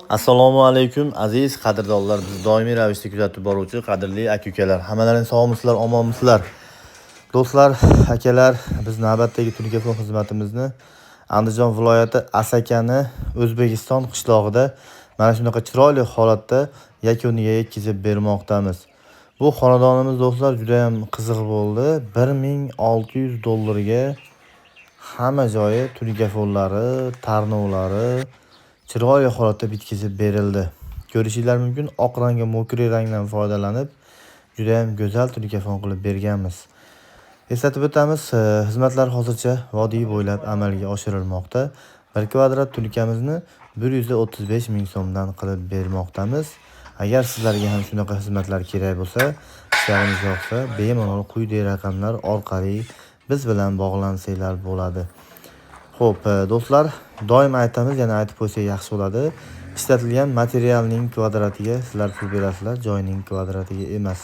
Assalomu alaykum, aziz qadrdonlar, bizni doimiy ravishda kuzatib boruvchi qadrli aka-ukalar. Hammalaring sog'misizlar, omonmisizlar? Do'stlar, akalar, biz navbatdagi tunikafon xizmatimizni Andijon viloyati Asakani O'zbekiston qishlog'ida mana shunaqa chiroyli holatda yakuniga yetkazib bermoqdamiz. Bu xonadonimiz, do'stlar, juda ham qiziq bo'ldi. 1600 dollarga hamma joyi, tunikafonlari, tarnovlari chiroyli holatda bitkazib berildi. Ko'rishinglar mumkin, oq rangga мокрый rangdan foydalanib, juda ham go'zal tunikafon qilib berganmiz. Eslatib o'tamiz, xizmatlar hozircha vodiy bo'ylab amalga oshirilmoqda. 1 kvadrat tunikamizni 135 ming so'mdan qilib bermoqdamiz. Agar sizlarga ham shunaqa xizmatlar kerak bo'lsa, ishlarimiz yoqsa, bemalol quyidagi raqamlar orqali biz bilan bog'lansanglar bo'ladi. Xo'p, do'stlar, doim aytamiz, yana aytib qo'ysak yaxshi bo'ladi. Ishlatilgan materialning kvadratiga sizlar pul berasizlar, joyning kvadratiga emas.